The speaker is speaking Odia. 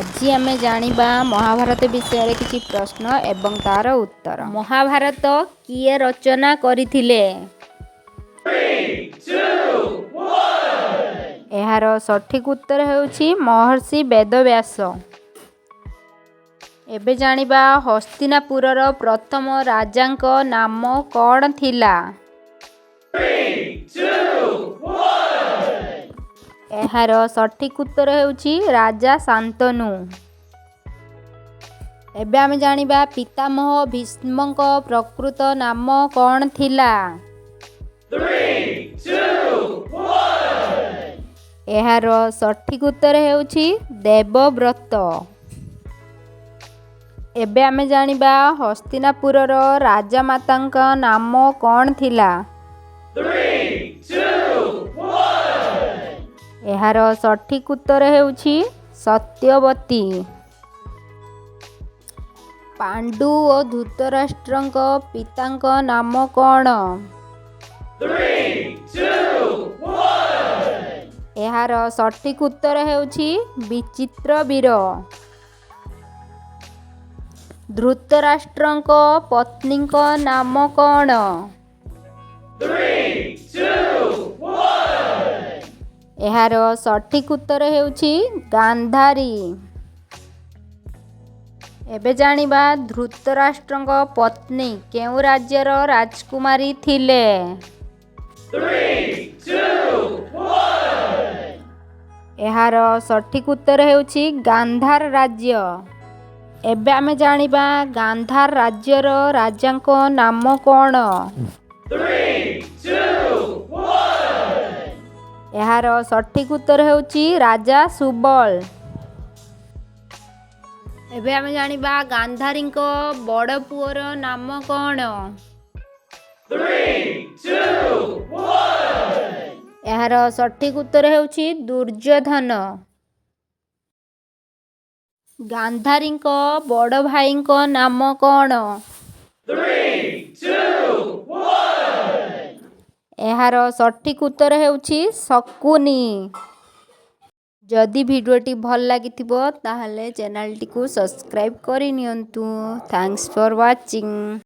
ଆଜି ଆମେ ଜାଣିବା ମହାଭାରତ ବିଷୟରେ କିଛି ପ୍ରଶ୍ନ ଏବଂ ତାର ଉତ୍ତର। ମହାଭାରତ କିଏ ରଚନା କରିଥିଲେ? Two, one. ଏହାର ସଠିକ୍ ଉତ୍ତର ହେଉଛି ମହର୍ଷି ବେଦବ୍ୟାସ। ଏବେ ଜାଣିବା, ହସ୍ତିନାପୁରର ପ୍ରଥମ ରାଜାଙ୍କ ନାମ କ'ଣ ଥିଲା? Three, two, one. ଏହାର ସଠିକ୍ ଉତ୍ତର ହେଉଛି ରାଜା ଶାନ୍ତନୁ। ଏବେ ଆମେ ଜାଣିବା, ପିତାମହ ଭୀଷ୍ମଙ୍କ ପ୍ରକୃତ ନାମ କ'ଣ ଥିଲା? Three, two, one. ଏହାର ସଠିକ୍ ଉତ୍ତର ହେଉଛି ଦେବବ୍ରତ। ଏବେ ଆମେ ଜାଣିବା, ହସ୍ତିନାପୁରର ରାଜମାତାଙ୍କ ନାମ କ'ଣ ଥିଲା? Three, two, one. ଏହାର ସଠିକ୍ ଉତ୍ତର ହେଉଛି ସତ୍ୟବତୀ। ପାଣ୍ଡୁ ଓ ଧୃତରାଷ୍ଟ୍ରଙ୍କ ପିତାଙ୍କ ନାମ କ'ଣ? Three, two, one. ଏହାର ସଠିକ୍ ଉତ୍ତର ହେଉଛି ବିଚିତ୍ରବୀର। ଧୃତରାଷ୍ଟ୍ରଙ୍କ ପତ୍ନୀଙ୍କ ନାମ କ'ଣ? Three, two, one. ଏହାର ସଠିକ୍ ଉତ୍ତର ହେଉଛି ଗାନ୍ଧାରୀ। ଏବେ ଜାଣିବା, ଧୃତରାଷ୍ଟ୍ରଙ୍କ ପତ୍ନୀ କେଉଁ ରାଜ୍ୟର ରାଜକୁମାରୀ ଥିଲେ? Three, two, one. ଏହାର ସଠିକ୍ ଉତ୍ତର ହେଉଛି ଗାନ୍ଧାର ରାଜ୍ୟ। ଏବେ ଆମେ ଜାଣିବା, ଗାନ୍ଧାର ରାଜ୍ୟର ରାଜାଙ୍କ ନାମ କ'ଣ? Three, two, one. ଏହାର ସଠିକ୍ ଉତ୍ତର ହେଉଛି ରାଜା ସୁବଳ। ଏବେ ଆମେ ଜାଣିବା, ଗାନ୍ଧାରୀଙ୍କ ବଡ଼ ପୁଅର ନାମ କ'ଣ? Three, two, one. ଏହାର ସଠିକ୍ ଉତ୍ତର ହେଉଛି ଦୁର୍ଯ୍ୟୋଧନ। ଗାନ୍ଧାରୀଙ୍କ ବଡ଼ ଭାଇଙ୍କ ନାମ କ'ଣ? Three, two, one. ଏହାର ସଠିକ୍ ଉତ୍ତର ହେଉଛି ଶକୁନି। ଯଦି ଭିଡ଼ିଓଟି ଭଲ ଲାଗିଥିବ, ତାହେଲେ ଚ୍ୟାନେଲଟିକୁ ସବସ୍କ୍ରାଇବ୍ କରିନିଅନ୍ତୁ। Thanks for watching.